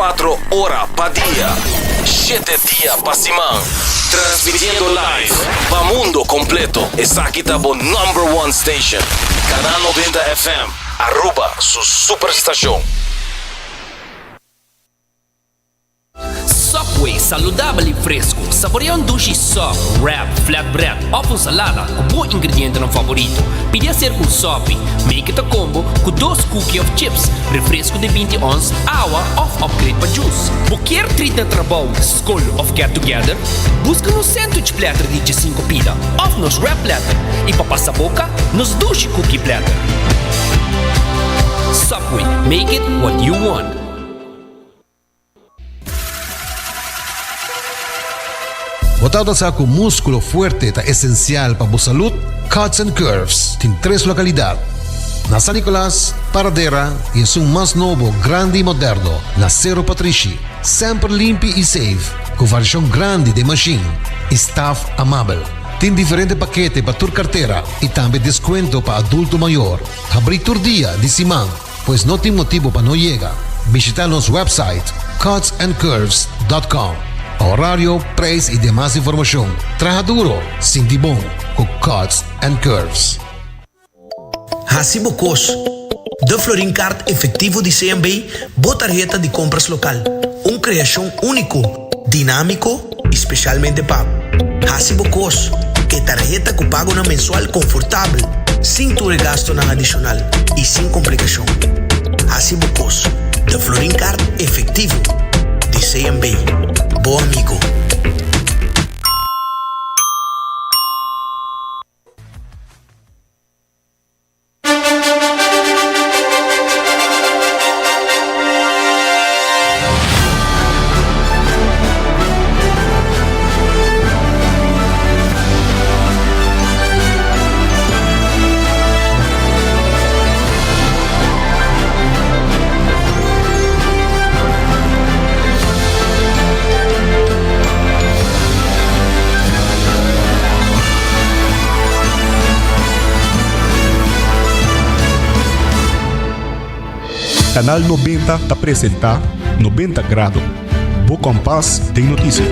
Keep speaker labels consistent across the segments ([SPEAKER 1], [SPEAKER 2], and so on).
[SPEAKER 1] 24 ora pa dia, shete dia pa siman. Transmitiendo live pa mundo completo. Esaki ta bo number one station. Canal 90 FM, Aruba su superstacion.
[SPEAKER 2] Subway, saludabel y fresco. Saborea un dushi sub, wrap, flatbread of un salada cu bo ingredientenan favorito. Pidi acerca un sopi, make it a combo cu dos cookie of chips, refresco di binti ons, awa of upgrade pa juice. Bo kier treat na trabou, scol of get together? Busca nos sandwich platter di djesinco pida of nos wrap platter y pa pasa boca, nos dushi cookie platter. Subway, make it what you want.
[SPEAKER 3] Bo tabata sa ku múskulo fuerte ta esensial pa bo salud? Cuts and Curves tin tres lokalidat, na San Nicolas, Paradera i esun mas nobo, grandi i moderno, na Sero Patrishi. Semper limpi i safe, ku variashon grandi den mashin i staf amabel. Tin diferente pakete pa tur kartera i tambe deskuento pa adulto mayor. Habrí tur dia di siman. Pues no tin motibo pa no yega. Bishita nos website cutsandcurves dot com pa horario, prijs y demas informacion. Traha duro, sinti bon cu Cuts and Curves.
[SPEAKER 4] Hasi bo kos. De Florin Card Efectivo di CMB, bo tarheta di compras local. Un creacion unico, dinamico y specialmente pa bo. Hasi bo kos. E tarheta ku pagonan mensual konfortabel, sin tur e gastonan adishonal i sin komplikashon. Hasi bo kos. De Florin Card Efectivo di CMB. Bo amigo.
[SPEAKER 5] Canal 90 ta presenta 90 Grado, bo kompas den notisia.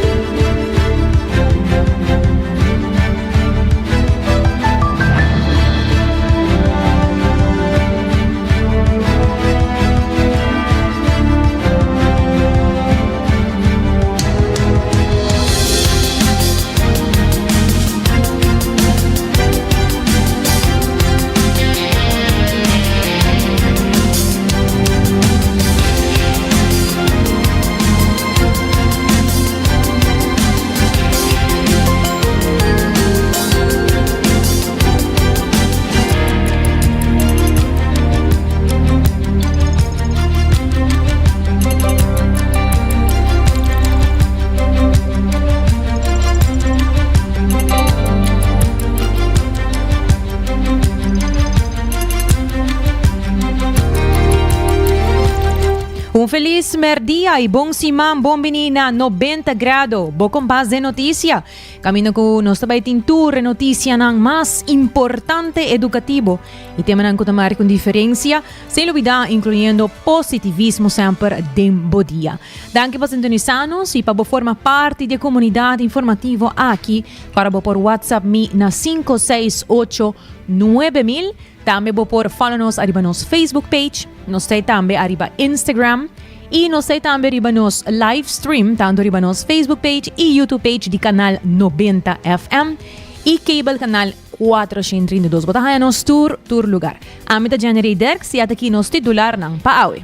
[SPEAKER 6] Un felis merdia y bon siman, bon bini na 90 Grado, bo kompas den noticia. Camino cu nos ta bay tin tur e noticianan mas importante educativo y temanan cu ta marca un diferencia, sin lubida incluyendo positivismo semper den bo dia. Danki pa sintonisa nos y pa bo forma parti di e comunidad informativo aki. Para bo por WhatsApp mi na 568 9000. Tambe bo por follow nos ariba nos Facebook page. Nos ta tambe ariba Instagram. Y nos ta tambe riba nos live stream, tanto riba nos Facebook page y YouTube page di Canal 90 FM y cable canal 432. Bo ta haya nos tur, tur lugar. Ami ta Jenny Ray Derks y ata aki nos titularnan pa awe.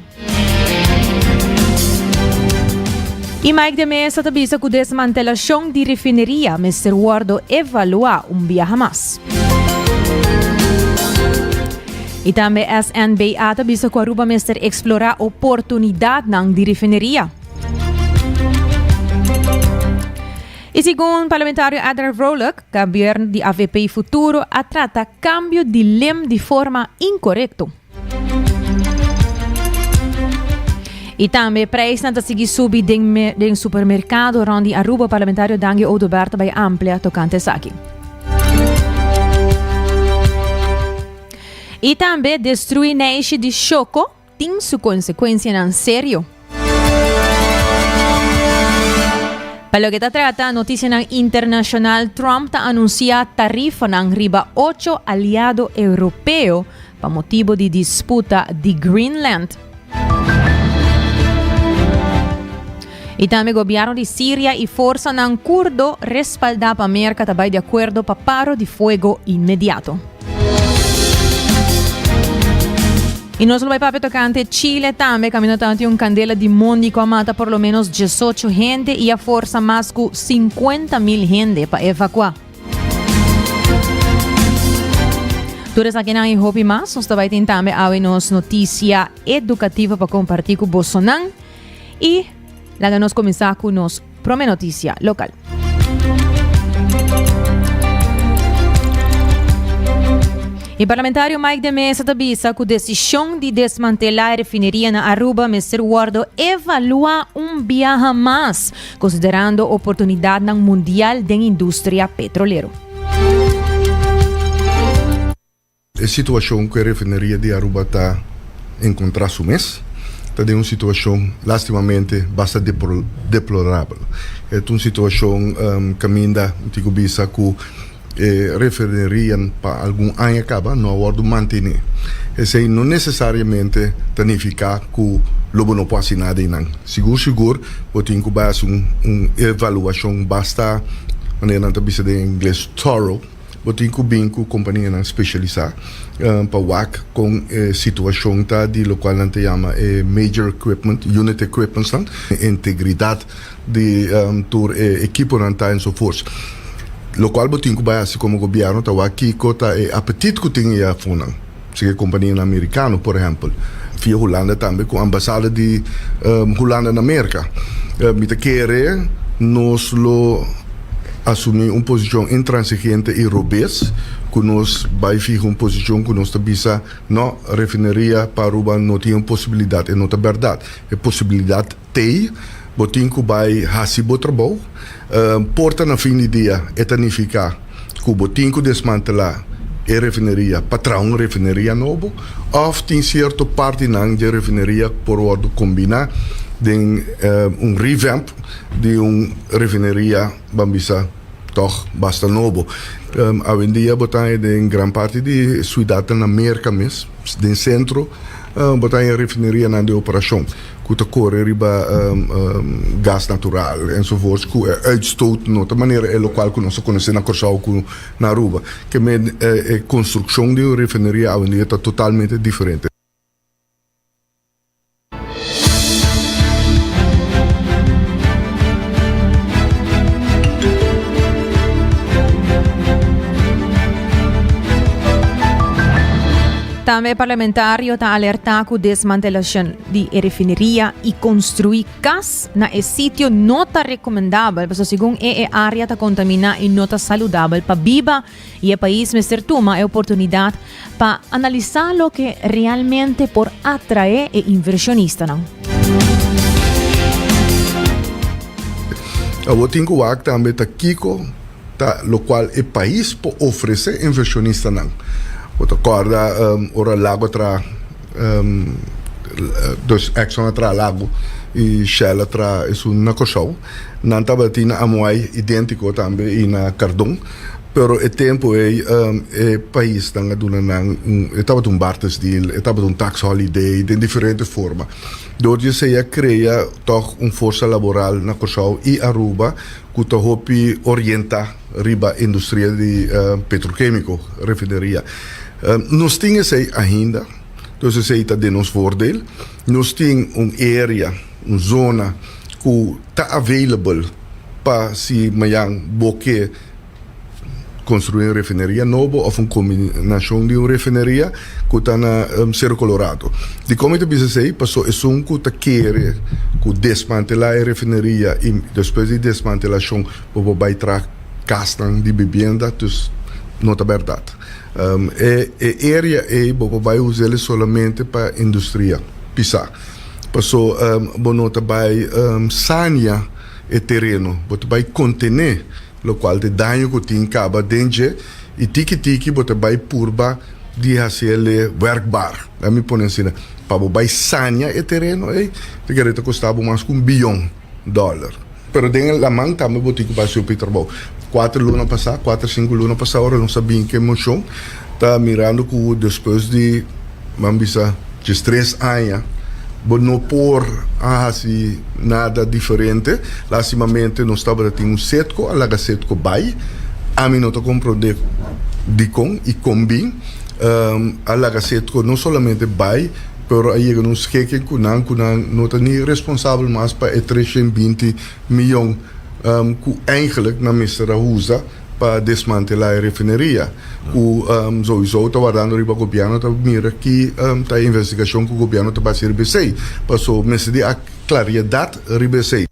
[SPEAKER 6] Y Mike de Meza ta bisa cu desmantelacion di refineria mester wordo evalua un biaha mas. Y tambe SNBA ta bisa cu Aruba mester explora oportunidadnan di refineria. Y segun parlamentario Adrian Vrolijk, gobierno di avp Futuro a trata cambio di lem di forma incorecto. Y tambe prijsnan ta sigui subi den, den supermercado rond di Aruba. Parlamentario Dangui Oduber ta bay amplia tocante esaki. Y tambe destrui neishi di Choco tin su consecuencianan serio. Pa loke ta trata noticianan internacional, Trump ta anuncia tarifanan riba ocho aliado europeo pa motibo di disputa di Greenland. Y tambe gobierno di Siria y forsanan kurdo respalda pa Merca ta bay di acuerdo pa paro di fuego inmediato. Y nos lo bay papia tocante Chile tambe, caminda tanti un candela di mondi cu a mata por lo menos 18 hende y a forsa mas cu 50 mil hende pa evacua. Tur esakinan y hopi mas nos ta bay tin tambe awe nos noticia educativo pa comparti cu bosonan. Y laga nos cuminsa cu nos prome noticia local. E parlamentario Mike de Meza ta bisa cu decision di desmantela e refineria na Aruba mester wordo evalua un biaha mas, considerando oportunidadnan mundial den industria petrolero.
[SPEAKER 7] E situacion cu e refineria di Aruba ta encontra su mes ta den un situacion lastimamente basta deplorabel. E ta un situacion caminda mi tin cu bisa cu e refineria pa algun aña caba no a wordo mantene. Esey no necesariamente ta nifica cu lo bo no por haci nada eynan. Sigur sigur bo tin cu bay haci un evaluacion basta, manera nan ta bisa den ingles, thorough. Bo tin ku bin ku kompanianan spesialisá pa wak kon e situashon ta di lokual nan ta yama e major equipment, unit equipmentsnan, integridat di tur e ekiponan ta ensovoorts. Lokual bo tin ku bai hasi komo gobièrnu ta wak kiko ta e apetit ku tin e afonan. Si e kompanianan amerikano por ehèmpel, via Hulanda tambe ku ambasada di Hulanda na Merka. Mi ta kere nos lo asumí un posishon intransigente i robes ku nos bai fiha un posishon ku nos ta bisa no, refineria pa Aruba no tin un posibilidat, e no ta bèrdat. E posibilidat t'ei, bo tin ku bai hasi bo trabou. Por ta na fin di dia e ta nifiká ku bo tin ku desmantelá e refineria pa traha un refineria nobo òf tin sierto partinan dje refineria por wòrdu kombiná den un revamp di un refineria ban bisa tòg basta nobo. Awendia bo ta haña den gran parti di suidatnan na Merka mes, den sentro, bo ta haña refinerianan den operashon. Ku ta kore riba gas natural enzovoorts ku e uitstoot no ta manera e lokual ku nos a konosé na Kòrsou ku na Aruba. Ke men e konstrukshon di un refineria awendia ta totalmente diferente.
[SPEAKER 6] Tambe e parlamentario ta alertá ku desmantelashon di e refineria y construi cas na e sitio no ta recomendabel pasobra segun e e area ta contamina y no ta saludabel pa biba y e pais mester tuma e oportunidad pa analisa loke realmente por atrae e inversionistanan.
[SPEAKER 7] Awor tin cu wak tambe ta kico ta locual e pais por ofrece inversionistanan. Bo ta corda ora Lago a traha. Dus Exxon a traha Lago y Shell a traha esun na Kòrsou. Nan tabatin na Amuay idéntiko tambe y na Cardón. Pero e tempu ei e paisnan a duna nan un, e tabata un barters deal, e tabata un tax holiday den diferente forma. Dor di esei a krea tòg un forsa laboral na Kòrsou y Aruba ku ta hopi orientá riba industria di petrokemiko, refineria. Nos tin esei ainda, dus esei ta den nos voordeel. Nos tin un area, un zona ku ta available pa si mañan bo ke konstruí un refineria nobo òf un kombinashon di un refineria ku ta na Cerro Colorado. Dikon mi ta bisa esei? Paso esun ku ta kere ku desmantelá e refineria i despues di desmantelashon bo por bai traha kasnan di bibienda, dus no ta bèrdat. E e area ei bo por bai us'el solamente pa industria pisá. Paso bo no ta bai sania e tereno, bo ta bai kontené lokual ta e daño ku tin kaba den dje i tiki tiki bo ta bai purba di hasiel werkbaar. Laat mi pone asina, pa bo bai sania e tereno ei ta kere ta kosta bo mas ku un biyon dòler. Pero den laman tambe bo tin ku basi hopi trabou. Kuater luna pasá, kuater sinku luna pasá ora nos a bin ku e moshon ta mirando ku despues di ban bisa diestres aña bo no por a hasi nada diferente. Lastimamente nos tabata tin un Setco, a laga Setco bai. Ami no ta komprondé dikon i kon bin a laga Setco no solamente bai, Pero a yega na un skeking ku nan ku nan no ta ni responsabel mas pa e 320 miyon ku eigenlijk nan mester a usa pa desmantelá e refineria. Ku souiso ta wardando riba gobièrnu ta mira ki ta e investigashon ku gobièrnu ta basi riba esei. Paso mester di a klaridat riba esei.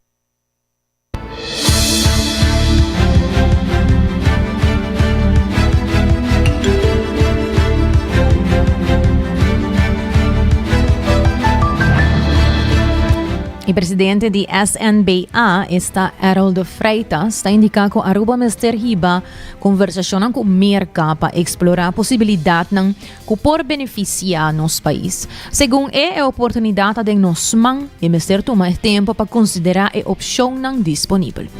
[SPEAKER 6] E presidente di SNBA, esta Errol de Freitas, ta indica cu Aruba mester hiba conversacionnan cu Merca pa explora posibilidadnan cu por beneficia nos pais. Segun e, e oportunidad ta den nos man y mester tuma e tempo pa considera e opcionnan disponibel.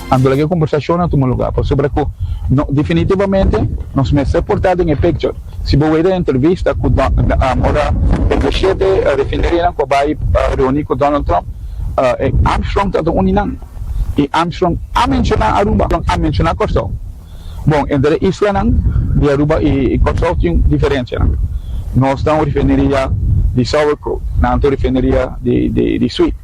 [SPEAKER 8] Anto laga e combersacionnan tuma lugar pasobra cu no definitivamente nos mester por ta den e picture. Si bo weta e entrevista cu ora e deshete refinerianan cu a bay reuni cu Donald Trump, Armstrong ta un di nan. I Armstrong a menshoná Aruba, a menshoná Kòrsou. Bon, entre e islanan di Aruba i Kòrsou tin diferensianan. Nos ta un refineria di sour crude, nan ta un refineria di sweet.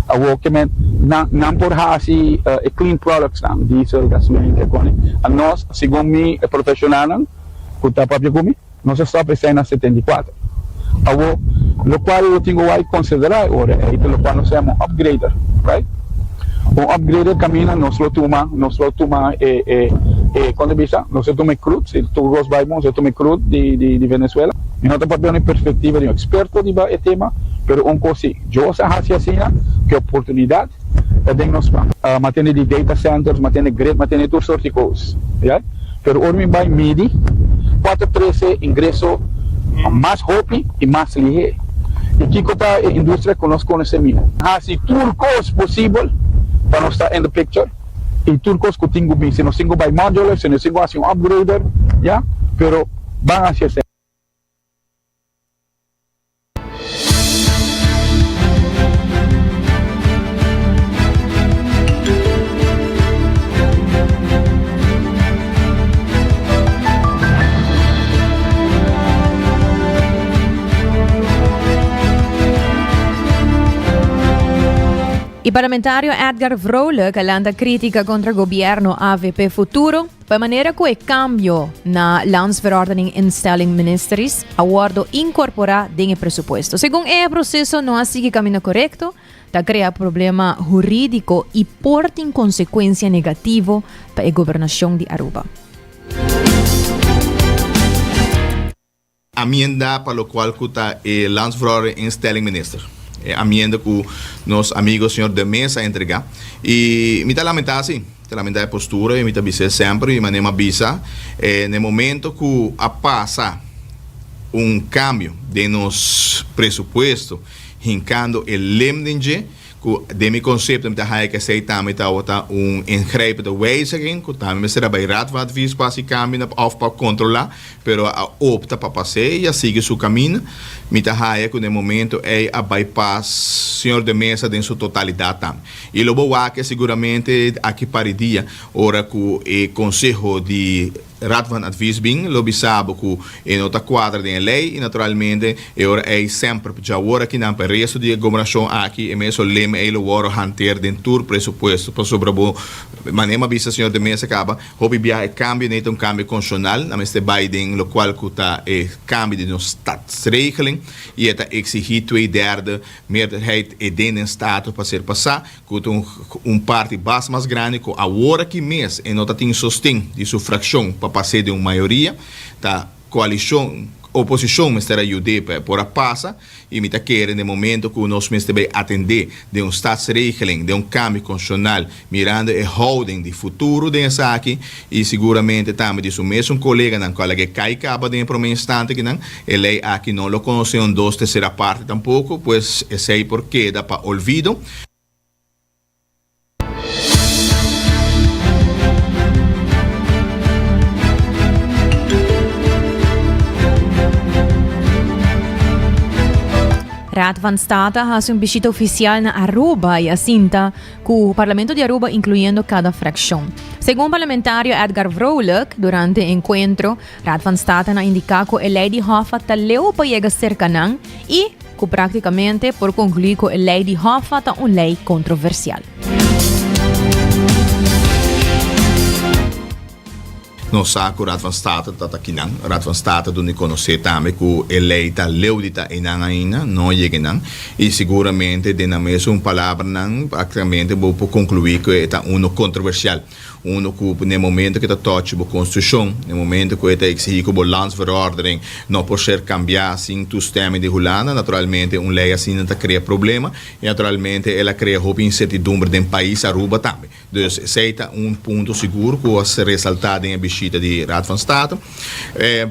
[SPEAKER 8] Awor ke men nan nan por hasi e clean productsnan, diesel, gasolin, kekone. Anos, segun mi e profeshonalnan ku ta papia ku mi, Nos a stop esei na 74. Awor, locual lo tin cu wai considera e ora ei ta locual nos yama un upgrader, right? Un upgrader camina nos lo tuma, nos lo tuma e, e, e, con ta bisa? Nos lo tuma e crude, si tur cos bai bon, nos lo tuma e crude di, di, di Venezuela. Mi no ta papia un perspectiva di un experto riba e tema, pero un cos si, Dios a haci asina cu e oportunidad ta den nos man. Ma tende di data centers, ma tende grid, ma tende tur soort di cos, ya. Pero ora mi bai midi kua ta trese ingreso mas hopi i mas lihé i kiko ta e industria ku nos konosé mihó. Hasi tur kos posibel pa nos ta in the picture i tur kos ku tin ku bin. Si nos tin ku bai modular, si nos tin ku hasi un upgrader, ya, pero ban hasi esei.
[SPEAKER 6] E parlamentario Edgar Vrolijk a lanta critica contra gobierno AVP Futuro Pa e manera cu e cambio na Landsverordening Instelling Ministeries a wordo incorpora den e presupuesto. Segun e, e proceso no a sigui camino corecto, ta crea problema huridico y por tin consecuencia negativo pa e gobernacion di Aruba.
[SPEAKER 9] Amienda pa locual cu ta e Landsverordening Instelling Minister. E amienda cu nos amigo señor De Meza a entrega. Y mi ta lamenta si, mi ta lamenta e postura y mi ta bis'é semper y manera mi a bisa, na e momento cu a pasa un cambio den nos presupuesto hincando e lem den dje, Ku den mi konsepto mi ta haya ku esei tambe tabata un ingrijpende wijziging ku tambe mester a bai Raad van Advies pa hasi kambio na òf pa kontrolá, pero a opta pa pas'é i a sigui su kaminda. Mi ta haya ku den momento ei a bai pas señor De Meza den su totalidat tambe. I lo bo wak siguramente aki par di dia ora ku e konseho di Raad van Advies bin lo bisa bo cu e no ta cuadra den e ley y naturalmente e ora ey semper djawor akinan pa e resto di e gobernacion aki e mesun lema ey lo worde hanteer den tur presupuesto pasobra bo manera mi a bisa señor De Meza caba hopi biaha e cambio ney ta un cambio constitucional nan mester bay den locual cu ta e cambio di nos stadsregeling y e ta exigi twee derde meerderheid e den den staten pa ser pasa. Ku ta un parti bas mas grandi ku awor aki mes e no ta tin sosten di su frakshon pa pas'é den un mayoria, ta koalishon. Oposicion mester a yud'é pa e por a pasa y mi ta kere den momento cu nos mester bay atende den un statsregeling, den un cambio constitucional mirando e houding di futuro den esaki y siguramente tambe di su mesun coleganan cu a laga e cay caba den e prome instante kinan e ley aki no lo conoce un dos tercera parte tampoco pues esey por keda pa olvido.
[SPEAKER 6] Raad van State a hasi un bishita oficial na Aruba y a sinta cu Parlamento di Aruba incluyendo cada fraccion. Segun parlamentario Edgar Vrolijk, durante e encuentro, Raad van State a indica cu e ley di Hoffa ta leu pa yega cerca nan y Ku práktikamente por konkluí ku e lei di Hoffa ta un lei kontroversial.
[SPEAKER 9] Nos sa ku Raad van State ta ta kinan. Raad van State duna di konosé tambe ku e lei ta leu di ta einan ainda, no a yega einan. I siguramente den nan mesun palabranan práktikamente bo por konkluí ku e ta uno kontroversial. Uno ku n'e momento ku e ta tochi bo konstitushon, n'e momento ku e ta eksihí ku bo landsverordening no por ser kambiá sin toestemming di Hulanda, naturalmente un lei asina ta krea problema i naturalmente el a krea hopi insertidumbre den pais Aruba tambe. Dus esei ta un punto sigur ku a ser resaltá den e bishita di Raad van State.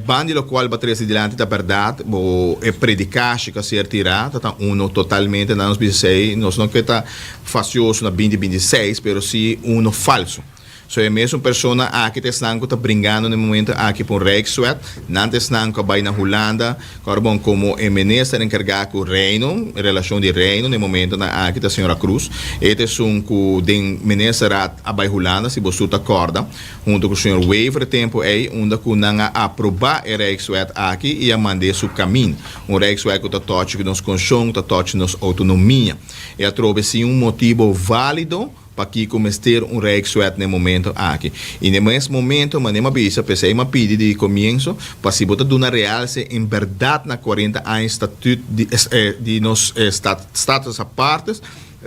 [SPEAKER 9] Ban di lokual bo a trese dilanti ta bèrdat, bo e predikashi ku a ser tirá ta ta uno totalmente, nan nos bisa esei, nos no ke ta Fasioso na binti 26, pero si uno falso. So e mesun persona aki ta esnan ku ta bringando na e momento aki pa un Rijkswet, nan ta esnan ku a bai na Hulanda, ku ora bon komo e minister enkargá ku Reino, relashon di Reino na e momentonan aki ta señora Kroes. E ta esun ku den ministerraad a bai Hulanda, si bo su ta kòrda, hunto ku señor Wever e tempu ei, unda ku nan a aprobá e Rijkswet aki i a mand'é su kamin. Un Rijkswet ku ta tòchi ku nos konshon, ku ta tòchi nos outonomia. E atrobe sin un motibo valido pakiko mester un Rijkswet na e momento aki. I na e mes momento manera mi a bisa, p'esei mi a pidi di comienso pa si bo ta duna realse en berdad na cuarenta aña statuut di di nos status apartes,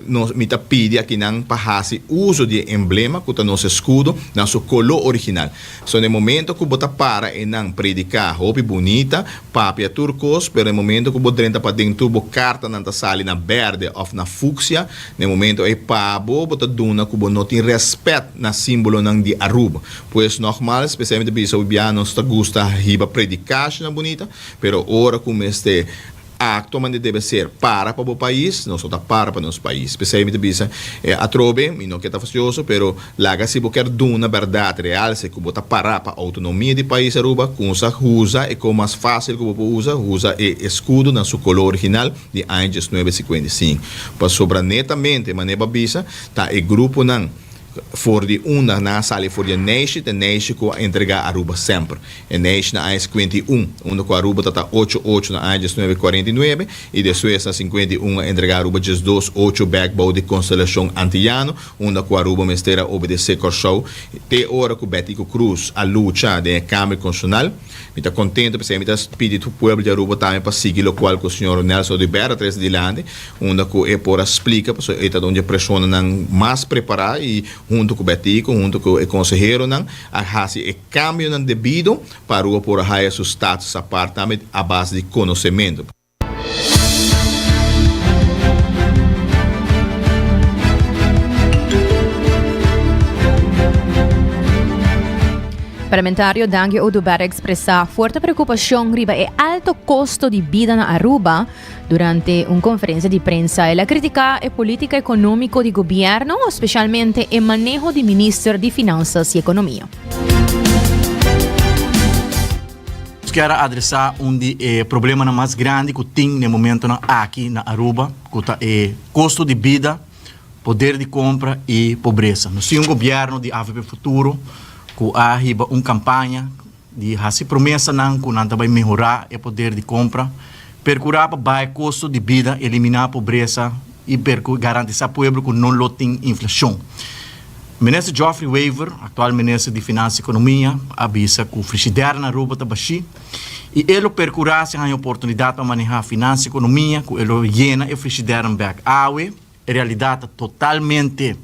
[SPEAKER 9] nos mi ta pidi akinan pa haci uso di e emblema cu ta nos escudo na su colo original. So na e momento cu bo ta para einan predica hopi bunita, papia tur cos, pero na e momento cu bo drenta paden tur bo cartanan ta sali na berde of na fucsia, na e momento ei pa bo, bo ta duna cu bo no tin respet na simbolonan di Aruba. Pues nogmaals, p'esei mi ta bisa hopi bia nos ta gusta hiba predicashinan bunita, pero ora cu mester Acto mande debe ser para pa bo pais, nos no ta para pa nos pais. P'esei mi ta bisa e atrobe, mi no ke ta fastioso, pero laga si bo kier duna berdad realse cu bo ta para pa autonomia di pais Aruba, cunsa huza e con mas facil cu bo por uza, huza e escudo na su color original di aña diesnuebe sicuenta i sinku. Pasobra netamente, manera bo a bisa, ta e gruponan for di unda nan a sali for di e neishi, ta e neishi cu a entrega Aruba semper. E neishi na aña 51, unda cu Aruba ta ta ocho ocho na aña 1949 y despues na 51 a entrega Aruba 12 ocho bek bou di Constelacion Antillano, unda cu Aruba mester a obedece Corsou te ora cu Betico Croes a lucha den e cambio constitucional. Mi ta contento p'esey mi ta pidi tur pueblo di Aruba tambe pa sigui locual cu señor Nelson Oduber a trece dilanti, unda cu e por a splica pasobra e ta un di e personanan mas prepara y hunto cu Betico, hunto cu e conseheronan a haci e Cambionan debido pa Aruba por a haya su status apart tambe a base di conocemento.
[SPEAKER 6] Parlamentario Dangui Oduber a expresa fuerte preocupacion riba e alto costo di bida na Aruba. Durante un conferencia di prensa el a critica e politica economico di gobierno, specialmente e maneho di minister di Finanzas y Economia.
[SPEAKER 10] Nos kier a adresá un di e problemanan mas grandi ku tin na e momentonan aki na Aruba, ku ta e kosto di bida, poder di kompra i pobresa. Nos tin un gobièrnu di avp Futuro ku a hiba un kampaña di hasi promesanan ku nan ta bai mehorá e poder di kompra, perkurá pa baha e kosto di bida, eliminá pobresa i garantisá pueblo ku no lo tin inflashon. Minister Geoffrey Wever, aktual minister di Finansa i Ekonomia, a bisa ku frishider na Aruba ta bashí i e lo perkurá si haña oportunidat pa manehá Finansa i Ekonomia ku e lo yena e frishidernan bèk. Awe E realidat ta totalmente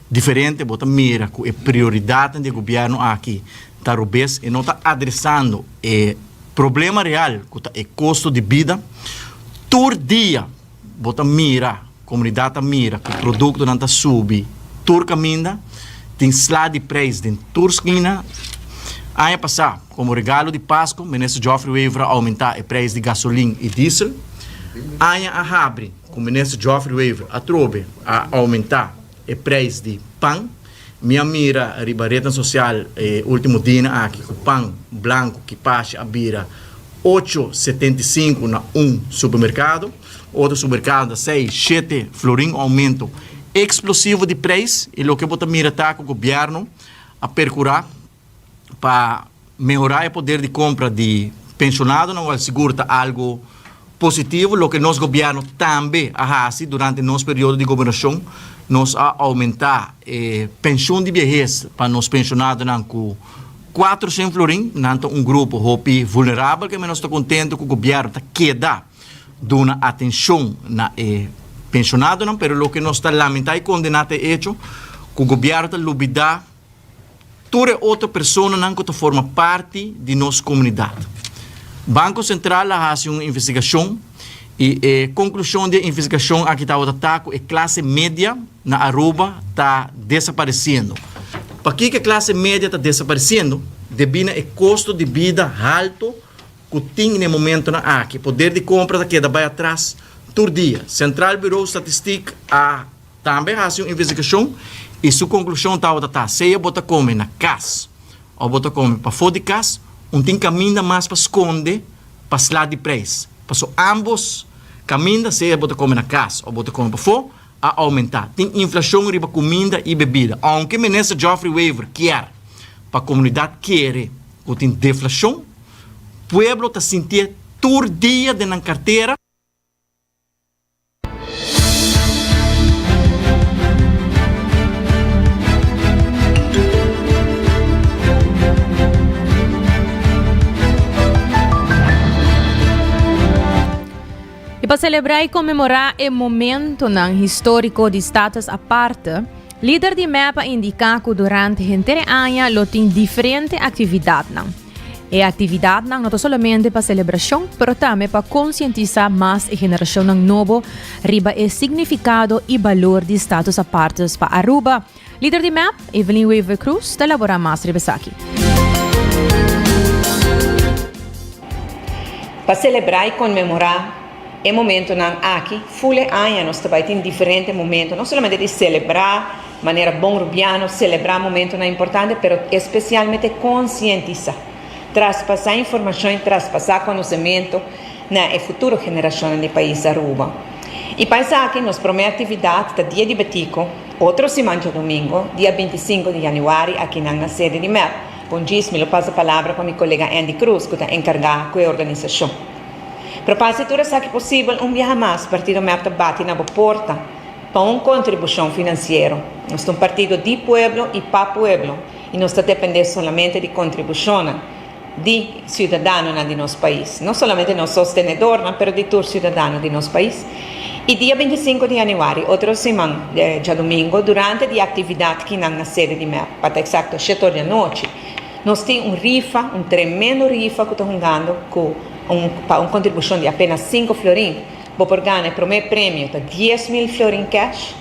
[SPEAKER 10] diferente, bo ta mira ku e prioridatnan di e gobièrnu aki ta robes, e no ta adresando e. problema real cu ta e costo di bida. Tur dia bo ta mira, comunidad ta mira cu productonan ta subi tur caminda, tin sla di prijs den tur skina. Aña pasa, como regalo di Pasco, Minister Geoffrey Wever a aumenta e prijs di gasolin y diesel. Aña a habri cu Minister Geoffrey Wever atrobe a aumenta e prijs di pan. Mi a mira riba retnan sosial e ultimo dianan aki ku pan blanku kipashi a bira ocho 75 na un supermerkado, otro supermerkado ta seis, shete florin, un oumento eksplosivo di preis i loke bo ta mira ta ku gobièrnu a perkurá pa mehorá e poder di kompra di penshonadonan wal sigur ta algu positivo. Loke nos gobièrnu tambe a hasi durante nos periodo di gobernashon, nos a oumentá e penshon di biehes pa nos penshonadonan ku 400 florin. Nan ta un grupo hopi vulnerabel ke nos ta kontentu ku gobièrnu ta keda duna atenshon na e penshonadonan, pero loke nos ta lamentá i kondená ta e echo ku gobièrnu ta lubidá tur e otro personanan ku ta forma parti di nos komunidat. Banko Sentral a hasi un investigashon i e konklushon di e investigashon aki tabata ta ku e klase media na Aruba ta desaparesiendo. Pakiko e klase media ta desaparesiendo? Debí na e kosto di bida haltu ku tin na e momentonan aki. Poder di kompra ta keda bai atras tur dia. Centraal Bureau Statistiek a. Tambe hasi un investigashon i su konklushon tabata ta sea bo ta kome na kas òf bo ta kome pafó di kas, un tin kaminda mas pa skonde pa sla di preis. Paso ámbos kaminda, sea bo ta kome na kas òf bo ta kome pafó, a oumentá. Tin inflashon riba kuminda i bebida. Ounke Minister Geoffrey Wever kier pa komunidat kere ku tin deflashon, pueblo ta sintié tur dia den nan kartera.
[SPEAKER 6] I pa selebrá i konmemorá e momentonan históriko di Status Aparte, lider di mep a indiká ku durante henter e aña lo tin diferente aktividatnan. E aktividatnan no ta solamente pa selebrashon, pero tambe pa konsientisá mas e generashonnan nobo riba e signifikado i balor di Status Apartes pa Aruba. Lider di mep, Evelyn Wever-Croes, ta elaborá mas riba esaki.
[SPEAKER 11] Pa selebrá i konmemorá e momentonan aki, ful e aña nos ta bai tin diferente momento, no solamente di selebrá, Manera bon rubiano selebrá momentonan importante pero espesialmente konsientisá, traspasá informashon i traspasá konosementu na e futuro generashonnan di pais Aruba. I pa esaki nos promé aktividat ta Dia di Betico, otro siman djadumingu, dia 25 di yanüari akinan na sede di mep. Bon djis mi lo pasa palabra pa mi kolega Andy Cruz ku ta enkargá ku e organisashon. Pero pa hasi tur esaki posibel un biaha mas Partido mep ta bati na bo porta. Pa un kontribushon finansiero. Nos ta un partido di pueblo i pa pueblo i nos ta dependé solamente di kontribushonnan di siudadanonan di nos pais. No solamente nos sostenedornan, pero di tur siudadano di nos pais. I dia 25 di yanüari, otro siman, djadumingu, durante di aktividat kinan na sede di mep, pa ta eksakto shete or di anochi, nos tin un rifa, un tremendo rifa ku ta hungando ku un pa un kontribushon di apenas sinku florin. Bo por gana e promé premio ta 10,000 florin cash,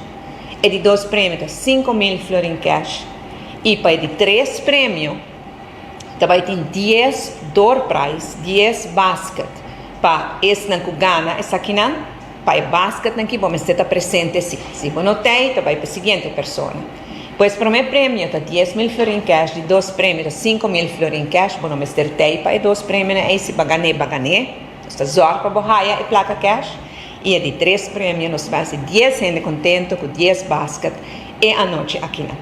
[SPEAKER 11] e di dos premio ta 5,000 florin cash i pa e di tres premio ta bai tin dies door prize, dies basket pa esnan ku gana esakinan. Pa e basketnan ki bo mester ta presente si. Si bo no t'ei ta bai pa e siguiente persona. Pues promé premio ta 10,000 florin cash, di dos premio ta 5,000 florin cash. Bo no mester t'ei pa e dos premionan ei, si bo a gan'é, bo a gan'é. Nos ta zòrg pa bo haya e plaka kèsh i e di tres premio nos ta hasi dies hende kontento ku dies basket e anochi akinan.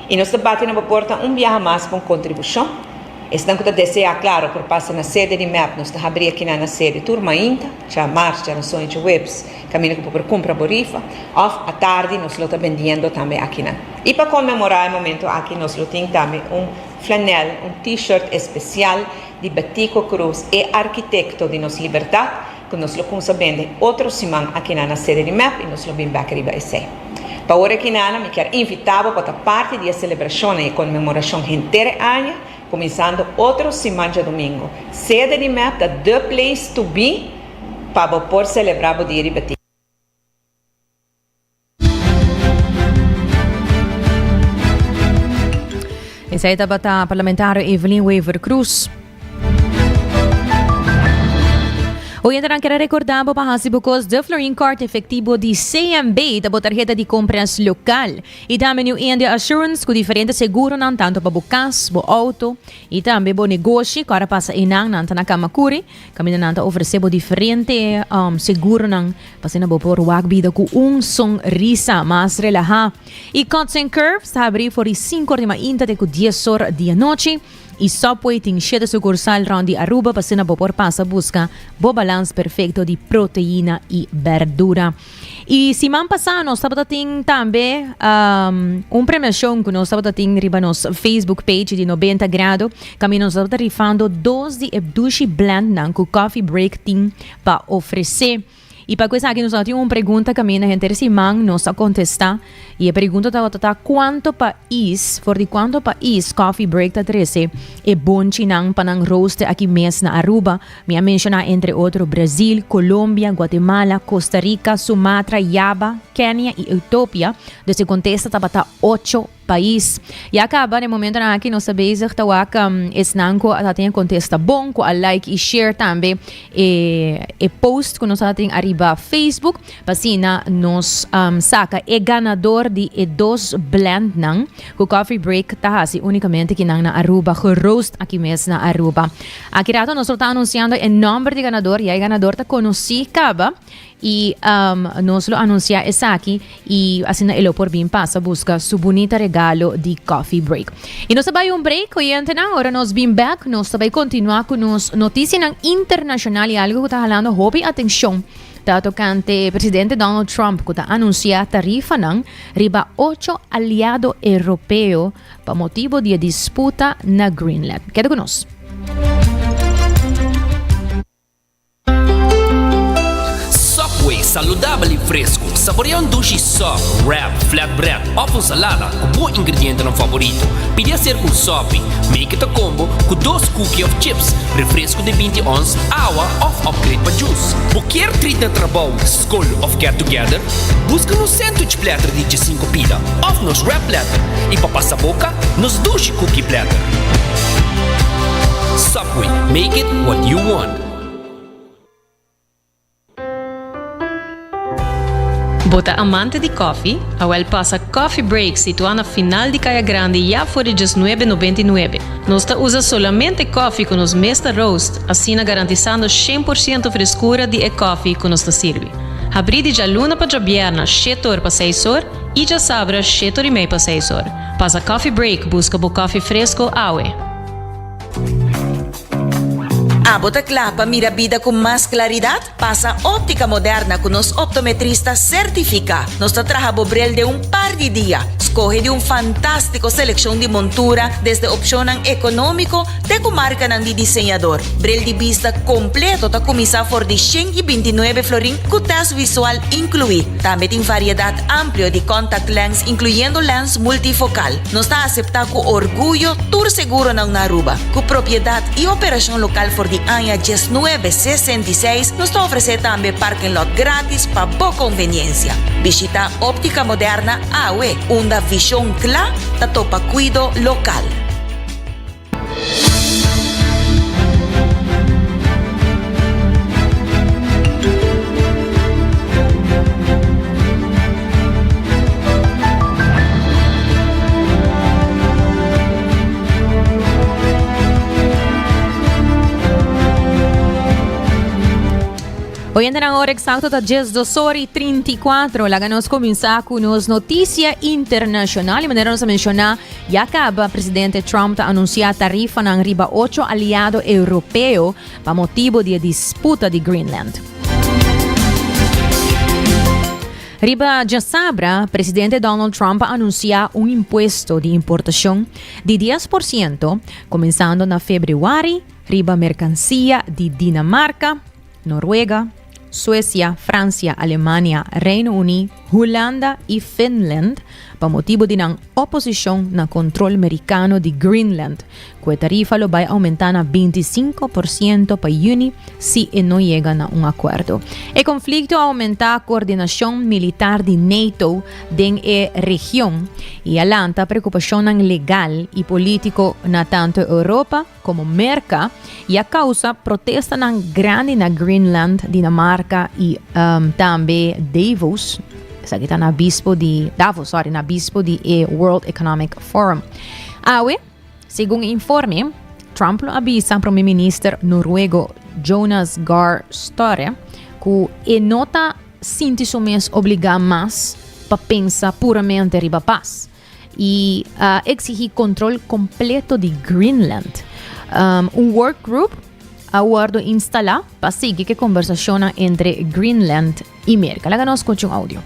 [SPEAKER 11] I nos ta bati na bo porta un biaha mas pa un kontribushon. Esnan ku ta deseá klaro por pasa na sede di mep. Nos ta habri akinan na sede tur mainta, djamars, djarason i djaweps, kaminda ku bo por kumpra bo rifa. Òf atardi nos lo ta bendiendo tambe akinan. I pa konmemorá e momento aki nos lo tin tambe un flanèl, un T-shirt espesial di Betico Croes, e arkitekto di nos libertat, ku nos lo kumsa bende otro siman akinan na sede di mep i nos lo bin bek riba esei. Pa ora ekinana mi kier invitá bo pa ta parti di e selebrashonnan i e konmemorashon henter e aña. Kuminsando otro siman djadumingu. Sede di mep ta the place to be pa bo por selebrá bo dia di Betico.
[SPEAKER 6] Esei tabata parlamentario Evelyn Wever-Croes. Oyentenan kere recorda bo pa hasi bo kos de Florin Card efectivo di CMB ta bo tarheta di compras local. Y tambe New India Assurance cu diferente seguronan tanto pa bo cas, bo auto y tambe bo negoshi. Cu ora pasa eynan nan ta na Camacuri caminda nan ta ofrece bo diferente um, seguronan pa asina bo por wak bida cu un sonrisa mas relaha. Y Cuts and Curves ta habri for di 5 or di mainta te cu 10 or di anochi. Y Subway tin shete sucursal rond di Aruba pa asina bo por pasa busca bo balans perfecto di proteina y berdura. Y siman pasa nos tabata tin tambe um, un premiacion cu nos tabata tin riba nos Facebook page di 90 Grado. Caminda nos tabata rifando dos di e dushi blendnan cu Coffee Break tin pa ofrece. Y pa cu esaki nos a tin un pregunta caminda henter siman nos a contesta y e pregunta tabata ta cuanto pais, for di cuanto pais Coffee Break ta trece e bonchinan pa nan rooster aki mes na Aruba. Mi a menciona entre otro Brazil, Colombia, Guatemala, Costa Rica, Sumatra, Java, Kenia y Ethiopia. Dus e contesta tabata ocho Pais. Ya caba den momentonan aki nos ta bezig ta wak esnan cu a tin e contesta bon, cu a like y share tambe e e post cu nos a tin ariba Facebook pa asina nos saca e ganador di e dos blendnan cu Coffee Break ta haci unicamente kinan na Aruba, geroost aki mes na Aruba. Aki rato nos lo ta anunciando e nomber di ganador, ya e ganador ta conoci caba. Y nos lo anuncia esaki y asina e lo por bin pasa busca su bunita regalo di Coffee Break. Y nos ta bay un break, oyentenan, ora nos bin back nos ta bay continua cu nos noticianan internacional y algo cu ta halando hopi atencion ta tocante presidente Donald Trump cu ta anuncia tarifanan riba ocho aliado europeo pa motibo di e disputa na Greenland. Keda cu nos.
[SPEAKER 2] Subway, saludabel y fresco. Saborea un dushi sub, wrap, flatbread of un salada cu bo ingredientenan favorito. Pidi hacer cu un sopi. Make it a combo cu dos cookie of chips, refresco di binti ons, awa of upgrade pa juice. Bo kier treat na trabou, scol of get together? Busca nos sandwich platter di djesinco pida of nos wrap platter y pa pasa boca, nos dushi cookie platter. Subway, make it what you want.
[SPEAKER 12] Bo ta amante di koffie? Awel pasa Coffee Break situá na final di Kaya Grandi ya for di djesnuebe nobenta i nuebe. Nos ta usa solamente koffie ku nos mes ta roast, asina garantisando shen por siento freskura di e koffie ku nos ta sirbi. Habrí di djaluna pa djabièrna shete or pa seis or i djasabra shete or i mei pa seis or. Pasa Coffee Break buska bo koffie fresko awe.
[SPEAKER 13] Abo ta kla pa mira bida ku mas klaridat? Pasa Óptica Moderna ku nos optometrista sertifiká. Nos ta traha bo bril den un par di dia. Skohe di un fantástiko selekshon di montura, desde opshonnan ekonómiko te ku markanan di diseñador. Bril di bista kompleto ta kuminsá for di 129 florin ku tèst visual inkluí. Tambe tin variedat amplio di contact lens inkluyendo lens multifokal. Nos ta aseptá ku orguyo tur seguronan na Aruba. Ku propiedat i operashon lokal for di aña diesnuebe sesenta i seis, nos ta ofresé tambe parking lot grátis pa bo konveniensia. Bishitá Óptica Moderna awe, unda vishon kla ta topa kuido lokal.
[SPEAKER 6] Oyentenan ora exacto ta 12 ora y 34. Laga nos comienza cu nos noticia internacional. Y manera nos a menciona, ya caba presidente Trump ta anuncia tarifanan riba ocho aliado europeo pa motibo di e disputa di Greenland. Riba djasabra, presidente Donald Trump a anuncia un impuesto di importacion di 10% comenzando na februari riba mercancia di Dinamarca, Noruega, Suecia, Francia, Alemania, Reino Uni, Hulanda y Finland. pa motibu di nan oposishon na kontrol merikano di Greenland. Ku e tarifa lo bai oumentá na 25 porsiento pa yüni si e no yega na un akuerdo. E konflikto a oumentá koordinashon militar di NATO den e region i a lanta preokupashonnan legal i polítiko na tantu Europa komo Merka i a kousa protestanan grandi na Greenland, Dinamarka i tambe Davos, esaki ta na bispo di Davos, sorry, na bispo di e World Economic Forum. Awe, segun informe, Trump lo a bisa Prome Minister Noruego Jonas Gahr Støre ku e no ta sinti su mes obligá mas pa pensa puramente riba pas i a eksigí kontrol kompleto di Greenland. Un workgroup a wòrdu instalá pa sigui ku e kombersashonnan entre Greenland i Merka. Laga nos skucha un audio.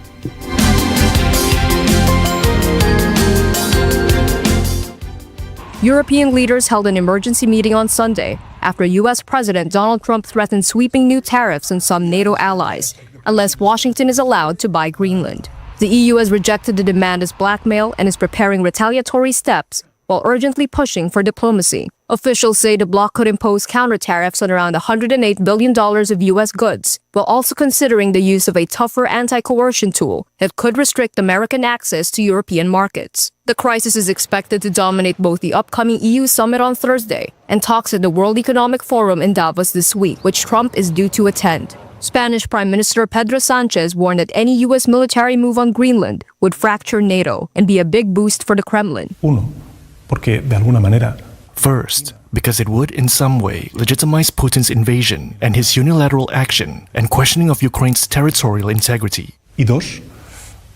[SPEAKER 14] European leaders held an emergency meeting on Sunday after U.S. President Donald Trump threatened sweeping new tariffs on some NATO allies unless Washington is allowed to buy Greenland. The EU has rejected the demand as blackmail and is preparing retaliatory steps while urgently pushing for diplomacy. Officials say the bloc could impose counter tariffs on around $108 billion of U.S. goods, while also considering the use of a tougher anti coercion tool that could restrict American access to European markets. The crisis is expected to dominate both the upcoming EU summit on Thursday and talks at the World Economic Forum in Davos this week, which Trump is due to attend. Spanish Prime Minister Pedro Sanchez warned that any U.S. military move on Greenland would fracture NATO and be a big boost for the Kremlin.
[SPEAKER 5] Uno, porque de alguna manera
[SPEAKER 15] First, because it would in some way legitimize Putin's invasion and his unilateral action and questioning of Ukraine's territorial integrity.
[SPEAKER 5] Y dos,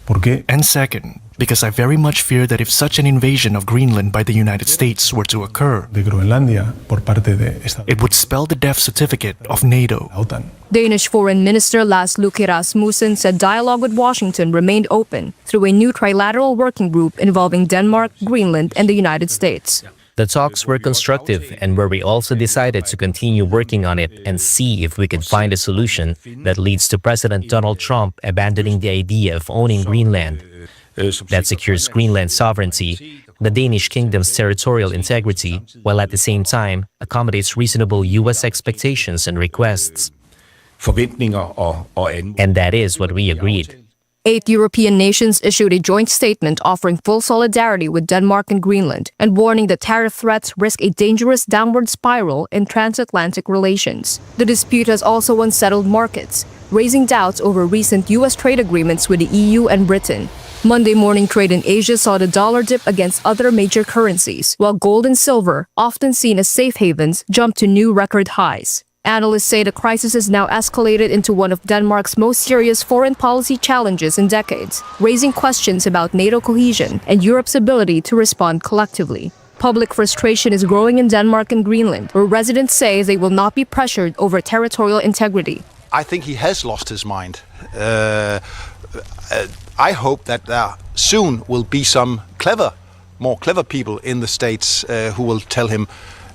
[SPEAKER 5] porque
[SPEAKER 15] And second, because I very much fear that if such an invasion of Greenland by the United States were to occur,
[SPEAKER 5] de Groenlandia por parte de esta
[SPEAKER 15] it would spell the death certificate of NATO.
[SPEAKER 5] OTAN.
[SPEAKER 14] Danish Foreign Minister Lars Løkke Rasmussen said dialogue with Washington remained open through a new trilateral working group involving Denmark, Greenland, and the United States.
[SPEAKER 16] The talks were constructive and where we also decided to continue working on it and see if we could find a solution that leads to President Donald Trump abandoning the idea of owning Greenland, that secures Greenland's sovereignty, the Danish kingdom's territorial integrity, while at the same time accommodates reasonable U.S. expectations and requests.
[SPEAKER 17] Forventninger og, og an.
[SPEAKER 16] And that is what we agreed.
[SPEAKER 14] Eight European nations issued a joint statement offering full solidarity with Denmark and Greenland and warning that tariff threats risk a dangerous downward spiral in transatlantic relations. The dispute has also unsettled markets, raising doubts over recent U.S. trade agreements with the EU and Britain. Monday morning trade in Asia saw the dollar dip against other major currencies, while gold and silver, often seen as safe havens, jumped to new record highs. Analysts say the crisis has now escalated into one of Denmark's most serious foreign policy challenges in decades, raising questions about NATO cohesion and Europe's ability to respond collectively. Public frustration is growing in Denmark and Greenland, where residents say they will not be pressured over territorial integrity.
[SPEAKER 18] I think he has lost his mind. I hope that there soon will be some clever, more clever people in the States who will tell him,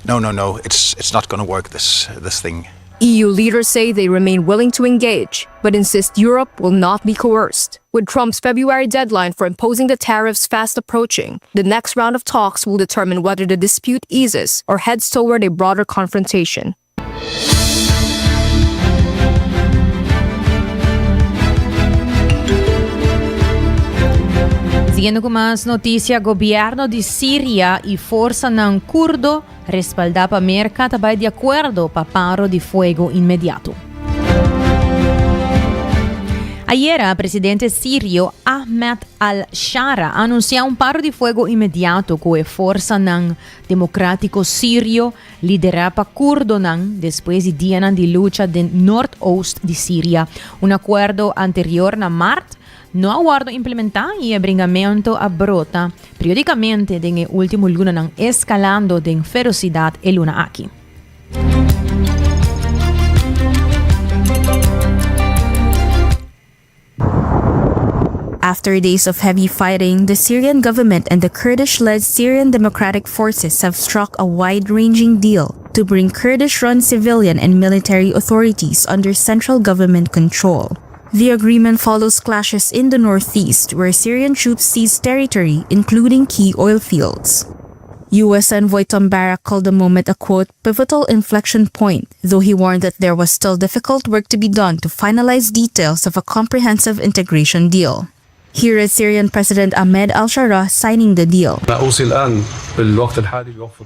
[SPEAKER 18] no, it's not going to work, this thing.
[SPEAKER 14] EU leaders say they remain willing to engage, but insist Europe will not be coerced. With Trump's February deadline for imposing the tariffs fast approaching, the next round of talks will determine whether the dispute eases or heads toward a broader confrontation.
[SPEAKER 6] Siguiendo ku mas notisia, Gobièrnu di Siria i forsanan kurdo respaldá pa Merka ta bai di akuerdo pa paro di fuego inmediato. Ayera, presidente sirio Ahmed al-Shara a anunsiá un paro di fuego inmediato ku e forsanan demokratiko sirio liderá pa kurdonan despues di dianan di lucha den noordoost di Siria. Un akuerdo anterior na mart no a wòrdu implementá i e bringamentu a brota periódikamente den e último lunanan eskalando den ferosidat e luna aki.
[SPEAKER 19] After days of heavy fighting, the Syrian government and the Kurdish-led Syrian Democratic Forces have struck a wide-ranging deal to bring Kurdish-run civilian and military authorities under central government control. The agreement follows clashes in the northeast, where Syrian troops seized territory, including key oil fields. U.S. envoy Tom Barrack called the moment a quote, pivotal inflection point, though he warned that there was still difficult work to be done to finalize details of a comprehensive integration deal. Here is Syrian President Ahmed al-Sharaa signing the deal.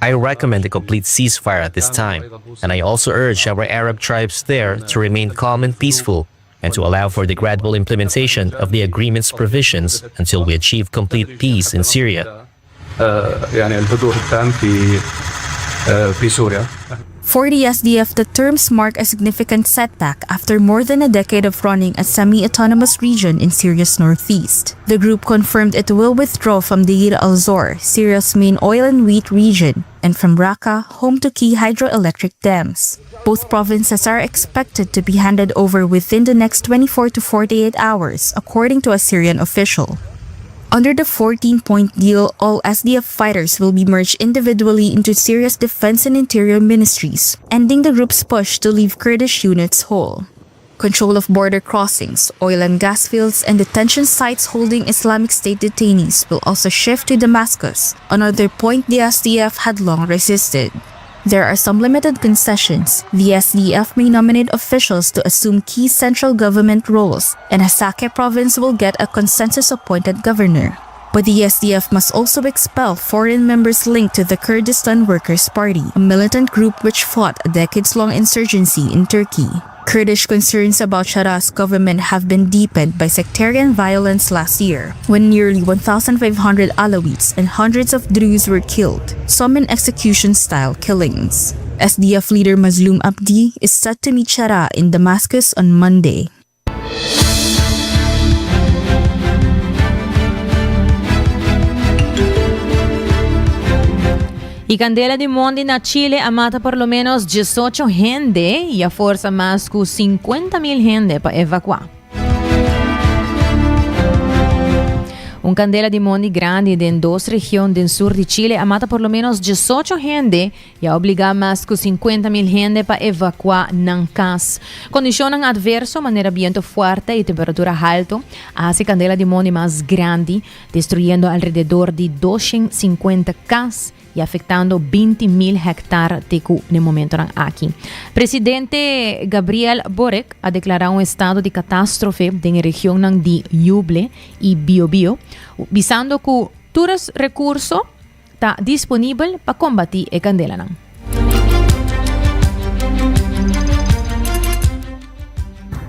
[SPEAKER 16] I recommend a complete ceasefire at this time, and I also urge our Arab tribes there to remain calm and peaceful and to allow for the gradual implementation of the agreement's provisions until we achieve complete peace in Syria.
[SPEAKER 19] For the SDF, the terms mark a significant setback after more than a decade of running a semi-autonomous region in Syria's northeast. The group confirmed it will withdraw from Deir al-Zor, Syria's main oil and wheat region, and from Raqqa, home to key hydroelectric dams. Both provinces are expected to be handed over within the next 24 to 48 hours, according to a Syrian official. Under the 14-point deal, all SDF fighters will be merged individually into Syria's defense and interior ministries, ending the group's push to leave Kurdish units whole. Control of border crossings, oil and gas fields, and detention sites holding Islamic State detainees will also shift to Damascus, another point the SDF had long resisted. There are some limited concessions. The SDF may nominate officials to assume key central government roles, and Hasakeh province will get a consensus-appointed governor. But the SDF must also expel foreign members linked to the Kurdistan Workers' Party, a militant group which fought a decades-long insurgency in Turkey. Kurdish concerns about Sharaa's government have been deepened by sectarian violence last year, when nearly 1,500 Alawites and hundreds of Druze were killed, some in execution-style killings. SDF leader Mazloum Abdi is set to meet Sharaa in Damascus on Monday.
[SPEAKER 6] E candela di mondi na Chile a mata por lo menos 18 hende y a forsa mas cu 50 mil hende pa evacua. Un candela di mondi grandi den dos region den sur di Chile a mata por lo menos 18 hende y a obliga mas cu 50 mil hende pa evacua nan cas. Condicionnan adverso manera biento fuerte y temperatura halto a haci candela di mondi mas grandi, destruyendo alrededor di 250 cas y afectando 20 mil hectar te cu n'e momentonan aki. Presidente Gabriel Boric a declara un estado di catastrofe den e regionnan di Ñuble y Biobío, bisando cu tur es recurso ta disponibel pa combati e candelanan.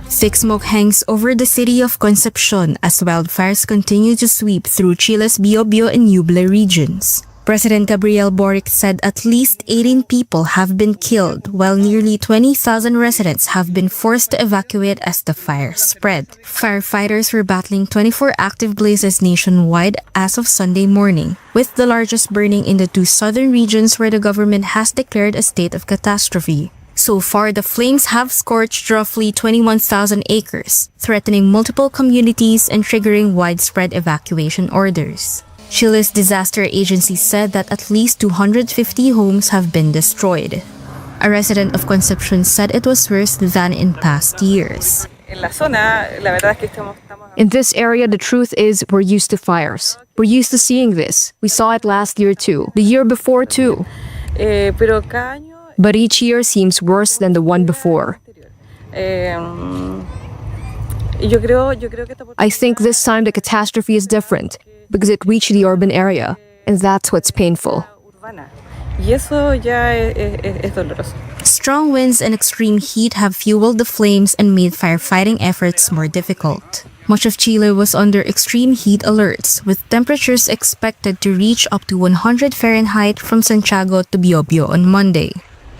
[SPEAKER 19] Thick smoke hangs over the city of Concepcion as wildfires continue to sweep through Chile's Biobío and Ñuble regions. President Gabriel Boric said at least 18 people have been killed, while nearly 20,000 residents have been forced to evacuate as the fire spread. Firefighters were battling 24 active blazes nationwide as of Sunday morning, with the largest burning in the two southern regions where the government has declared a state of catastrophe. So far, the flames have scorched roughly 21,000 acres, threatening multiple communities and triggering widespread evacuation orders. Chile's disaster agency said that at least 250 homes have been destroyed. A resident of Concepcion said it was worse than in past years.
[SPEAKER 14] In this area, the truth is we're used to fires. We're used to seeing this. We saw it last year too, the year before too.
[SPEAKER 20] Eh,
[SPEAKER 14] But each year seems worse than the one before. I think this time the catastrophe is different because it reached the urban area, and that's what's painful.
[SPEAKER 19] Strong winds and extreme heat have fueled the flames and made firefighting efforts more difficult. Much of Chile was under extreme heat alerts, with temperatures expected to reach up to 100 Fahrenheit from Santiago to Biobío on Monday.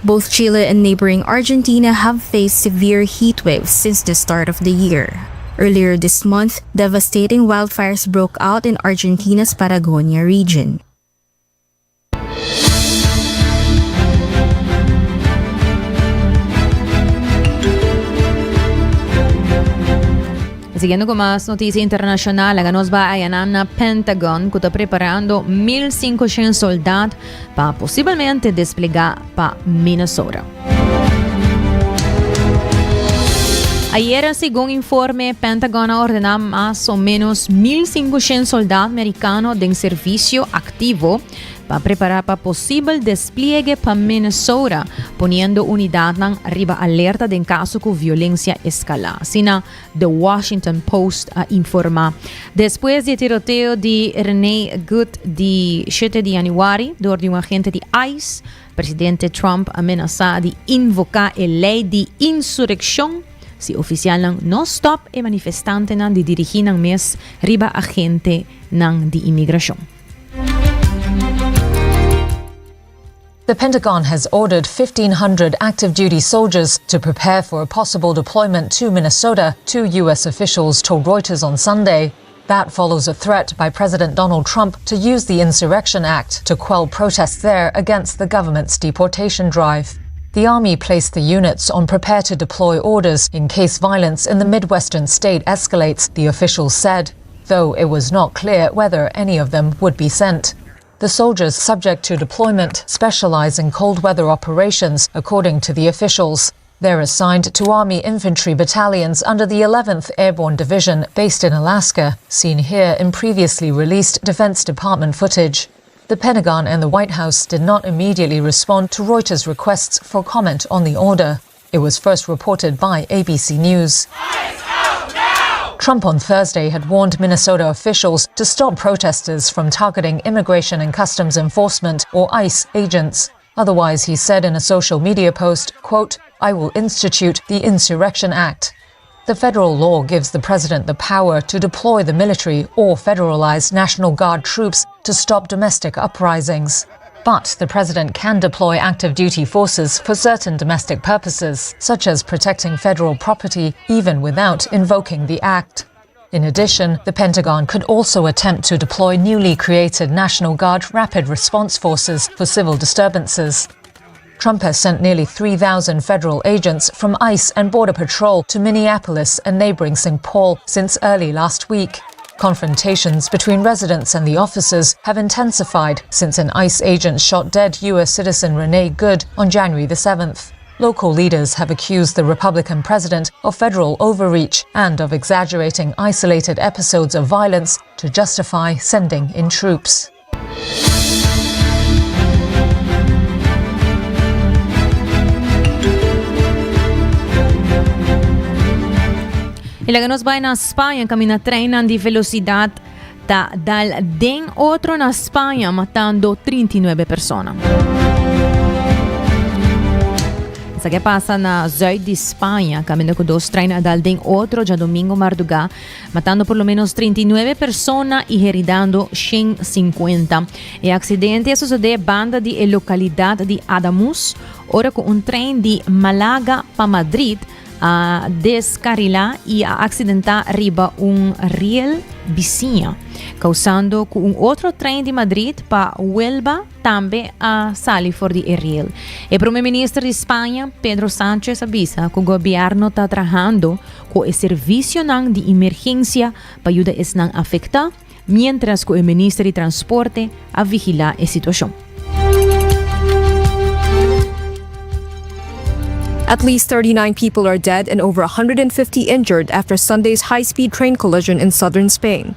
[SPEAKER 19] Both Chile and neighboring Argentina have faced severe heat waves since the start of the year. Earlier this month, devastating wildfires broke out in Argentina's Patagonia region.
[SPEAKER 6] Siguiendo cu mas noticia internacional, laga nos bai ayanan na Pentagon cu ta preparando 1500 soldad pa posiblemente desplega pa Minnesota. Ayera segun informe Pentagon a ordena mas o menos 1500 soldat mericano den servicio activo pa prepara pa posibel despliegue pa Minnesota, poniendo unidadnan riba alerta den caso cu violencia escala. Asina The Washington Post a informa. Despues di e tiroteo di Renee Good di shete di januari door di un agente di ice, Presidente Trump a menasa di invoca e ley di insureccion si oficialnan no stop e manifestantenan di dirigi nan mes riba agentenan di inmigracion.
[SPEAKER 20] The Pentagon has ordered 1,500 active duty soldiers to prepare for a possible deployment to Minnesota, two U.S. officials told Reuters on Sunday. That follows a threat by President Donald Trump to use the Insurrection Act to quell protests there against the government's deportation drive. The Army placed the units on prepare to deploy orders in case violence in the Midwestern state escalates, the officials said, though it was not clear whether any of them would be sent. The soldiers subject to deployment specialize in cold weather operations, according to the officials. They're assigned to Army infantry battalions under the 11th Airborne Division based in Alaska, seen here in previously released Defense Department footage. The Pentagon and the White House did not immediately respond to Reuters' requests for comment on the order. It was first reported by ABC News. Trump on Thursday had warned Minnesota officials to stop protesters from targeting Immigration and Customs Enforcement or ICE agents. Otherwise, he said in a social media post, quote, I will institute the Insurrection Act. The federal law gives the president the power to deploy the military or federalize National Guard troops to stop domestic uprisings. But the president can deploy active duty forces for certain domestic purposes, such as protecting federal property, even without invoking the act. In addition, the Pentagon could also attempt to deploy newly created National Guard rapid response forces for civil disturbances. Trump has sent nearly 3,000 federal agents from ICE and Border Patrol to Minneapolis and neighboring St. Paul since early last week. Confrontations between residents and the officers have intensified since an ICE agent shot dead U.S. citizen Renee Good on January the 7th. Local leaders have accused the Republican president of federal overreach and of exaggerating isolated episodes of violence to justify sending in troops.
[SPEAKER 6] Y laga nos bai na Spaña camina treinnan di velocidad ta dal den otro na Spaña matando 39 persona. Esaki a pasa na zuid di Spaña caminda cu dos trein a dal den otro djadomingo marduga matando por lo menos 39 persona y heridando 150. E accidente a sucede banda di e localidad di Adamuz ora cu un trein di Malaga pa Madrid a descarila y a accidenta riba un riel bisiña, causando cu un otro trein di Madrid pa Huelva tambe a sali for di e riel. E prome minister di Spaña, Pedro Sánchez a bisa cu gobierno ta trahando cu e servicionan di emergencia pa yuda esnan afecta, mientras cu e minister di transporte a vigila e situacion.
[SPEAKER 14] At least 39 people are dead and over 150 injured after Sunday's high-speed train collision in southern Spain.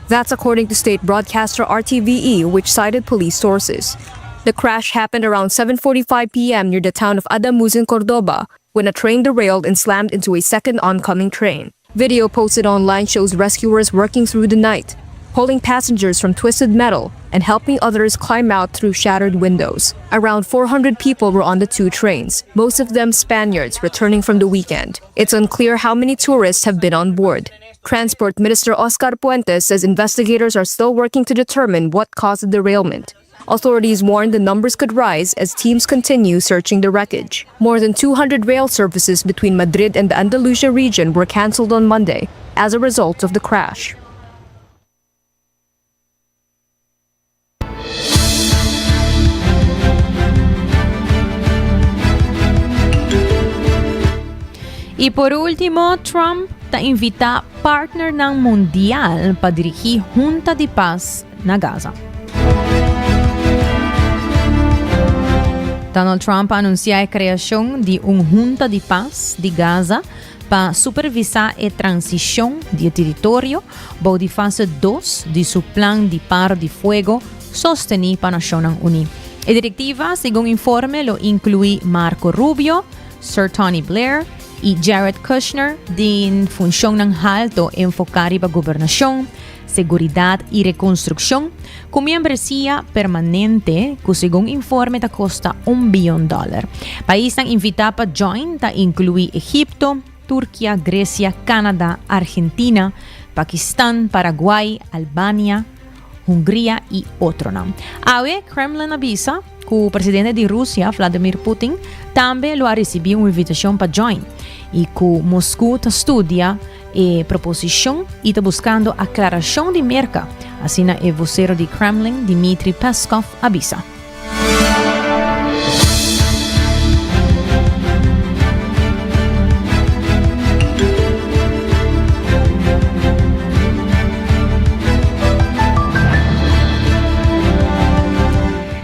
[SPEAKER 14] That's according to state broadcaster RTVE, which cited police sources. The crash happened around 7:45 p.m. near the town of Adamuz in Cordoba when a train derailed and slammed into a second oncoming train. Video posted online shows rescuers working through the night, pulling passengers from twisted metal and helping others climb out through shattered windows. Around 400 people were on the two trains, most of them Spaniards returning from the weekend. It's unclear how many tourists have been on board. Transport Minister Oscar Puentes says investigators are still working to determine what caused the derailment. Authorities warn the numbers could rise as teams continue searching the wreckage. More than 200 rail services between Madrid and the Andalusia region were cancelled on Monday as a result of the crash.
[SPEAKER 6] Y por ultimo, Trump ta invita partnernan mundial pa dirigi Junta di Paz na Gaza. Donald Trump a anuncia e creacion di un Junta di Paz di Gaza. pa supervisá e transishon di e teritorio bou di fase dos di su plan di paro di fuego sostení pa Nashonnan Uní. E direktiva, segun informe, lo inkluí Marco Rubio, Sir Tony Blair i Jared Kushner den funshonnan halto enfoká riba gobernashon, seguridat i rekonstrukshon, ku miembresia permanente ku segun informe ta kosta un bion dòler. Paisnan invitá pa join ta inkluí Egipto, Turkia, Gresia, Canada, Argentina, Pakistan, Paraguay, Albania, Hungria i otronan. Awe Kremlin a bisa ku presidente di Rusia, Vladimir Putin, tambe lo a risibí un invitashon pa join i ku Mosku ta studia e proposishon i ta buskando aklarashon di Merka, asina e vosero di Kremlin, Dmitry Peskov, a bisa.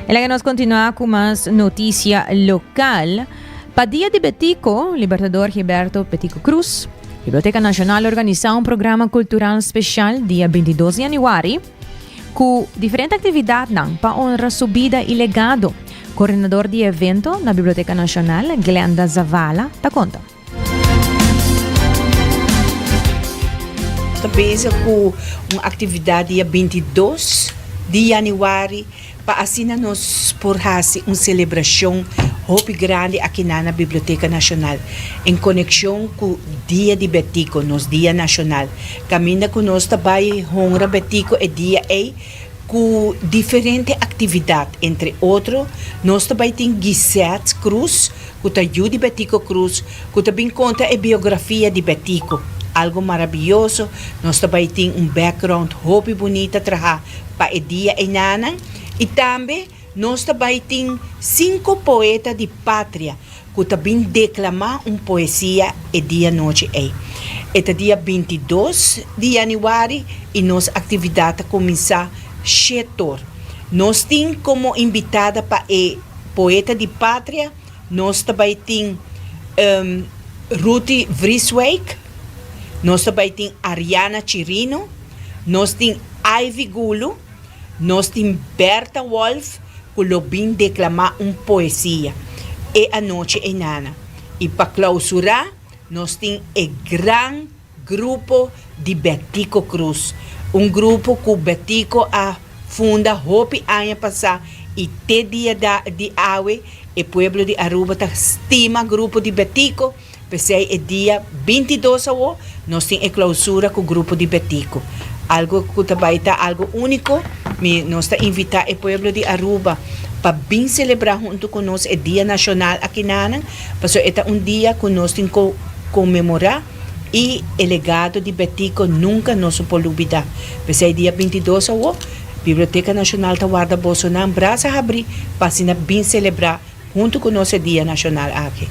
[SPEAKER 6] E laga nos continua cu mas noticia local. Pa Dia di Betico, Libertador Gilberto Betico Cruz, Biblioteca Nacional organisa un programa cultural special dia 22 di januari cu diferente actividadnan pa honra su bida y legado. Coordinador di evento na Biblioteca Nacional, Glenda Zavala, ta conta.
[SPEAKER 21] Nos ta bezig cu un actividad dia 22 di januari pa asina nos por haci un celebracion hopi grandi akinan na Biblioteca Nacional en conexion cu Dia di Betico, nos dia nacional. Caminda cu nos ta bay honra Betico e dia ey cu diferente actividad, entre otro nos ta bay tin Gisette Cruz cu ta yu di Betico Cruz cu ta bin conta e biografia di Betico, algo marabiyoso, nos ta bay tin un background hopi bunita traha pa e dia einanan y tambe nos ta bay tin cinco poeta di patria cu ta bin declama un poesia e dia nochi ey. E ta dia 22 di januari y nos actividad ta cuminsa shetor. Nos tin como invitada pa e poeta di patria nos ta bay tin Ruthie Vrieswijk, nos ta bay tin Ariana Chirino, Nos tin Ivy Gulu, nos tin Bertha Wolff ku lo bin deklamá un poesia e anochi einana. I pa klausurá nos tin e gran grupo di Betico Cruz, un grupo ku Betico a funda hopi aña pasá i te dia di awe e pueblo di Aruba ta stima grupo di Betico. P'esei e dia 22 awo nos tin e clausura cu grupo di Betico. Algo cu ta bay ta algo unico, mi nos ta invita e pueblo di Aruba pa bin celebra hunto cu nos e dia nacional akinanan, pasobra e ta un dia cu nos tin cu conmemora y e legado di Betico nunca nos no por lubida. P'esei dia 22 awo Biblioteca Nacional ta warda bosonan brasa habri pa asina bin celebra Huntu ku nos e dia nashonal aki.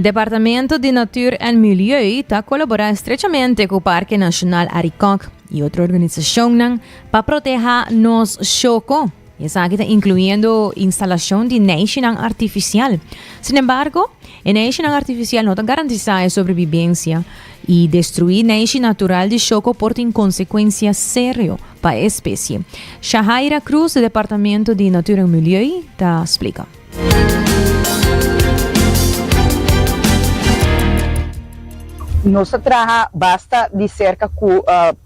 [SPEAKER 6] Departamento di Natuur en Milieu ta kolaborá estrechamente ku Parke Nashonal Arikok i otro organisashonnan pa protehá nos shoko. Esaki ta inkluyendo instalashon di neishinan artifisial. Sinembargo, e neishinan artifisial no ta garantisá e sobrebibensia i destruí neishi natural di shoko por tin konsekuensia serio pa e espesie. Shahaira Cruz di Departamento di Natuur en Milieu ta splika.
[SPEAKER 22] Nos ta traha basta di serka ku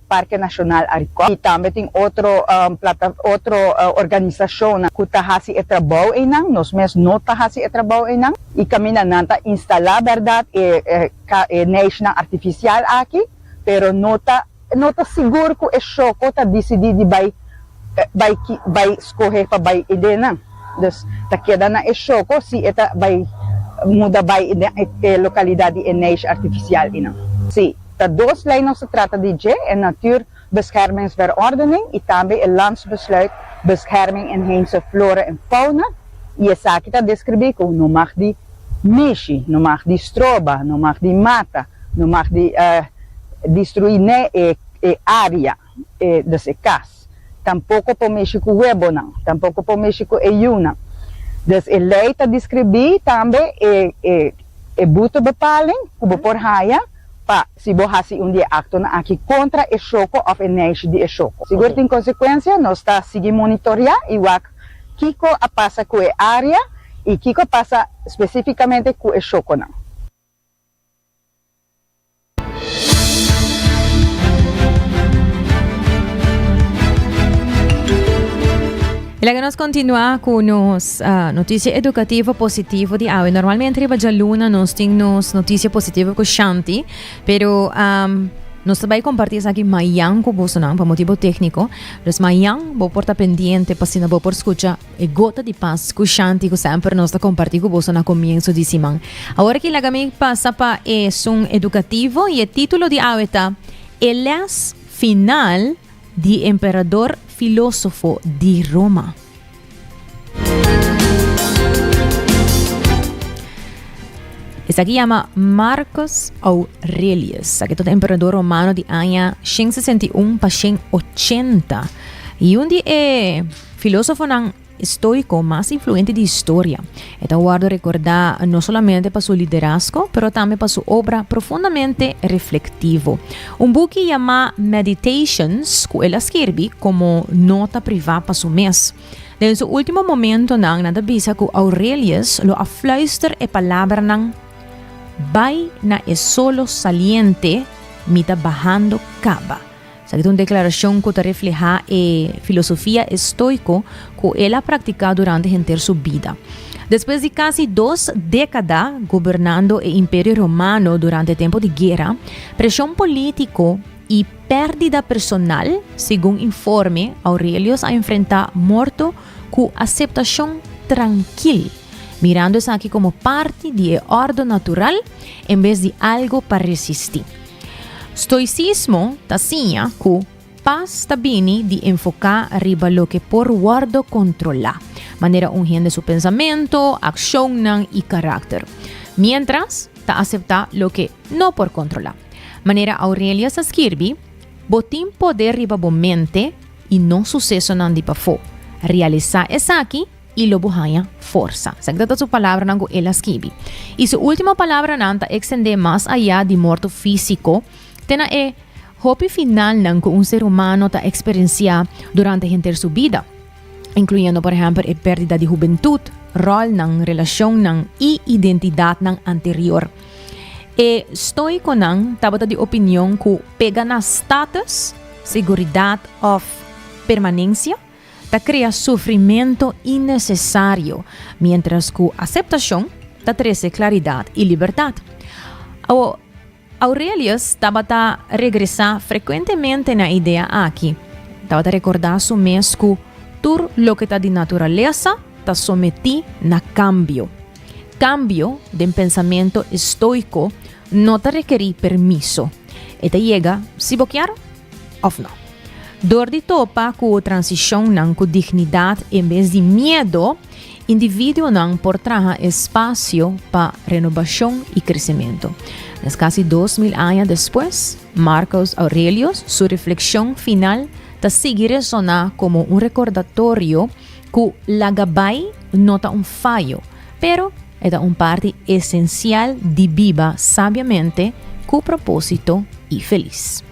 [SPEAKER 22] Parke Nashonal Arikok i tambe tin otro plata otro organisashonnan ku ta hasi e trabou einan. Nos mes no ta hasi e trabou einan i kaminda nan ta instalá bèrdat e e neishnan artifisial aki, pero no ta no ta sigur ku e shoko ta disidí di bai bai bai skohe pa bai edennan. Dus ta keda na e shoko si e ta bai muda bai den e lokalidat di e neish artifisial einan. Sí. Ta dos lei nos ta trata di dje, e Natuurbeschermingsverordening i tambe e Landsbesluit Bescherming Inheemse Flora en Fauna, i esaki ta deskribí ku no mag di mishi, no mag di stroba, no mag di mata, no mag di destruí ne e área. e dus e kas. Tampoko por mishi ku webonan, tampoko por mishi ku e yunan. Dus e lei ta deskribí tambe e e e boetebepaling ku bo por haya pa si bo hasi un di e aktonan aki kontra e shoko òf e neishi di e shoko. Sigur tin konsekuensia, nos ta sigui monitoriá i wak kiko a pasa ku e área i kiko a pasa spesífikamente ku e shokonan.
[SPEAKER 6] Laga nos continua cu nos uh, noticia educativo positivo di awe. Normalmente riba djaluna nos tin nos noticia positivo cu Shanti, pero um, nos ta bay comparti esaki mayan cu bosonan pa motibo técnico. Dus mayan bo por ta pendiente pa asina bo por scucha E gota di pas ku Shanti ku semper nos ta kompartí ku boso na komienso di siman. Awor aki laga mi pasa pa esun edukativo i e título di awe ta E lès final di emperador filósofo di Roma. Esaki yama Marcus Aurelius. Esaki ta emperador romano di aña 161 pa 180. I un di e Filósofonan estoiko mas influente di historia. E ta wòrdu rekordá no solamente pa su liderazgo, pero tambe pa su obra profundamente reflektivo. Un buki yamá Meditations ku el a skirbi komo nota privá pa su mes. Den su último momentonan nan ta bisa ku Aurelius lo a fluister e palabranan, Bai na e solo saliente, mi ta bahando kaba. Esaki ta un deklarashon ku ta reflehá e filosofia estoiko ku el a praktiká durante henter su bida. Despues di kasi dos dékada gobernando e Imperio Romano durante tempu di guera, preshon polítiko i pèrdida personal, segun informe, Aurelius a enfrentá morto ku aseptashon trankil, mirando esaki komo parti di e òrdu natural en bes di algu pa resistí. Stoicismo ta siña ku pas ta bini di enfoká riba loke por wòrdu kontrolá, manera un hende su pensamentu, akshonnan i karakter, miéntras ta aseptá loke no por kontrolá. Manera Aurelius a skirbi, Bo tin poder riba bo mente i no susesonan di pafó. Realisá esaki i lo bo haña forsa. Esaki ta su palabranan ku el a skibi. I su último palabranan ta ekstendé mas ayá di morto físiko te na e hopi finalnan ku un ser humano ta eksperensiá durante henter su bida, inkluyendo por ehèmpel e pèrdida di hubentut, ròlnan, relashonnan i identidatnan anterior. E stoikonan tabata di opinion ku pega na status, seguridat òf permanensia ta krea sufrimento innesesario, miéntras ku aseptashon ta trese klaridat i libertat. Awor, Aurelius tabata regresá frekuentemente na e idea aki. Tabata rekordá su mes ku tur loke ta di naturalesa ta sometí na kambio. Kambio den pensamentu estoiko no ta rekerí permiso. E ta yega si bo kier òf no. Dor di topa ku transishonnan ku dignidat en bes di miedo, individuonan por traha espasio pa renobashon i kresementu. Nes kasi 2000 aña despues, Marcus Aurelius su reflekshon final ta sigui resoná komo un rekordatorio ku laga bai no ta un fayo, pero e ta un parti esensial di biba sabiamente, ku propósito i felis.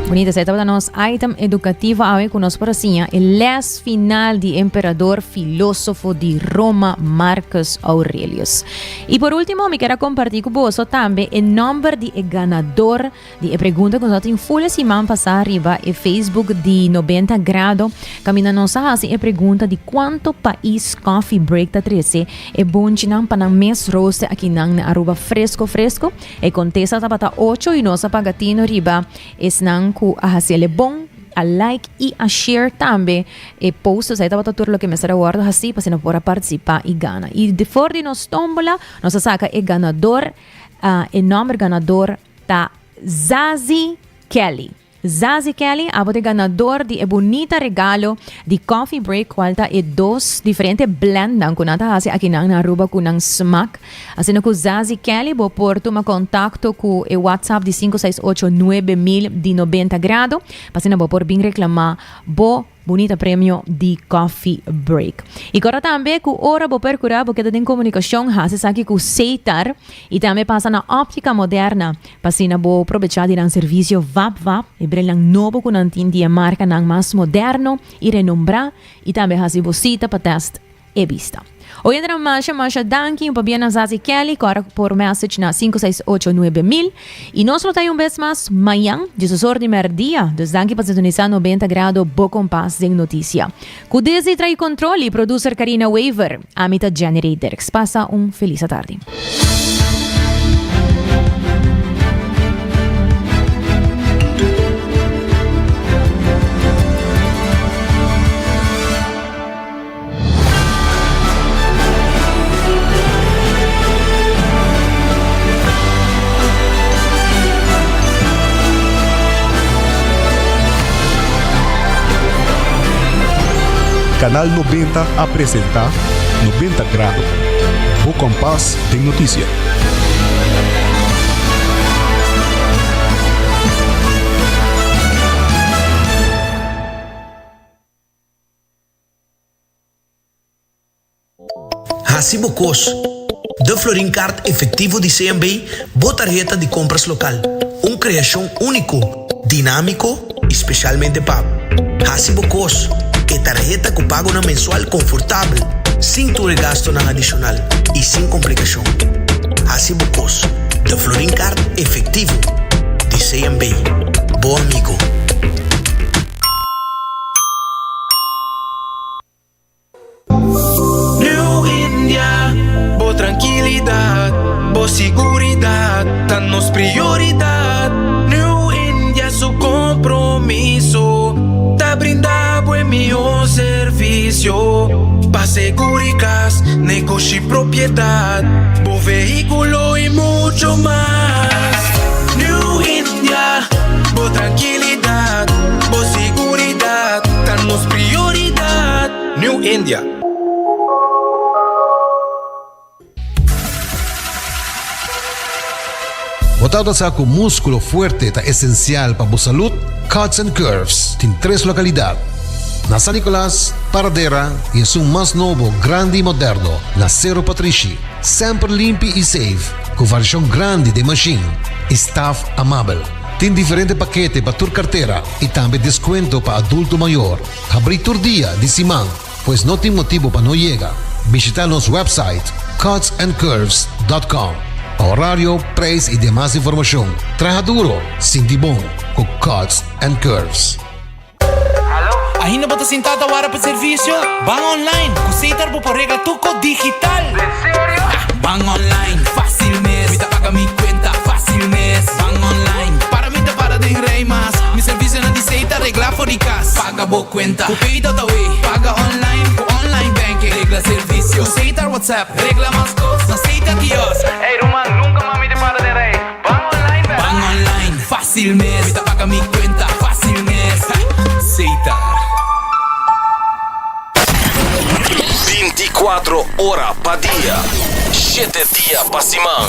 [SPEAKER 6] Bonita, esei tabata nos item edukativo awe ku nos por a siña e les final di emperador filósofo di Roma Marcus Aurelius. I por último mi kier a kompartí ku boso tambe e nòmber di e ganador Di e pregunta ku nos a tin full e siman pasá riba e Facebook di 90 Grado, kaminda nos a hasi e pregunta di kuantu pais Coffee Break ta trese e bonchinan pa nan mes roaster akinan na Aruba fresco fresco. E kontesta tabata ocho i nos a paga tino riba esnan ku a hasi el e bon, a like i a share tambe e post. Esei tabata tur loke mester a wòrdu hasí pa asina por a partisipá i gana. I for di nos tómbola nos a saka e ganador, e nòmber ganador ta Zazie Kelly. Zazie Kelly, abo ta e ganador di e bunita regalo di Coffee Break cual ta e dos diferente blendnan cu nan ta haci akinan na Aruba cu nan smaak. Asina cu Zazie Kelly bo por tuma contacto cu e WhatsApp di 568 9000 di 90 Grado pa asina bo por bin reclama bo Bunita premio di Coffee Break. Y corda tambe cu ora bo percura bo keda den comunicacion haci esaki cu Setar y tambe pasa na Optica Moderna pa asina bo probecha di nan servicio vap vap, e brilnan nobo cu nan tin di e marcanan mas moderno y renombra y tambe haci bo cita pa test e bista. Oyentenan masha masha danki un pabia na Zazie Kelly kora por message na 568 9000 y nos lo ta un bes mas mañan diesdos or di merdia dus danki pa sintonisa 90 grado bo kompas den noticia ku Dizzy trai control y producer Karina Wever ami ta Jenny Ray Dirks pasa un feliz atardi.
[SPEAKER 5] Canal 90 a presenta 90 Grado, bo kompas den noticia.
[SPEAKER 4] Hasi bo kos. De Florin Card efectivo di CMB, bo tarheta di compras local. Un creacion unico, dinamico y specialmente pa bo. Hasi bo kos. E tarheta cu pagonan mensual confortabel, sin tur e gastonan adicional y sin complicacion. Hasi bo kos. De Florin Card efectivo di CMB. Bo amigo.
[SPEAKER 1] New India, bo trankilidat, bo siguridat ta nos prioridat. New India su kompromiso ta brinda bo e mihó servisio pa seguri kas, negoshi, propiedat, bo vehíkulo i mucho mas. New India, bo trankilidat, bo siguridat ta nos prioridat. New India.
[SPEAKER 3] Bo tabata sa ku múskulo fuerte ta esensial pa bo salud? Cuts and Curves tin tres lokalidat, na San Nicolas, Paradera i esun mas nobo, grandi i moderno na Sero Patrishi. Semper limpi i safe, ku variashon grandi den mashin i staf amabel. Tin diferente pakete pa tur kartera i tambe deskuento pa adulto mayor. Habrí tur dia di siman, pues no tin motibu pa no yega. Bishita nos website cutsandcurves dot com pa horario, prijs i demas informashon. Traha duro, sinti bon ku Cuts and Curves.
[SPEAKER 23] Ainda bo ta sintá ta wara pa servisio? Ban online! Ku Setar bo por regla tur kos digital! Ban online, fácil mes! Mi ta paga mi kuenta fácil mes! Ban online, para mi ta para den rij mas! Mi servisionan di Setar regla for di kas! Paga bo kuenta ku Pay.awe! Paga online ku online banking! Regla servisio ku Setar WhatsApp! Regla mas kos na Setar Kiosk! Ey ruman, nunka mas mi ta para den rij! Ban online bèr! Ban online, fácil mes! Mi ta paga mi kuenta fácil mes! Setar.
[SPEAKER 24] 24 ora pa dia, shete dia pa siman,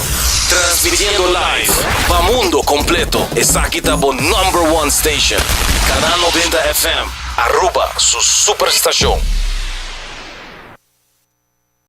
[SPEAKER 24] transmitiendo live pa mundo completo. Esaki ta bo number one station, Canal 90 FM, Aruba su superstacion.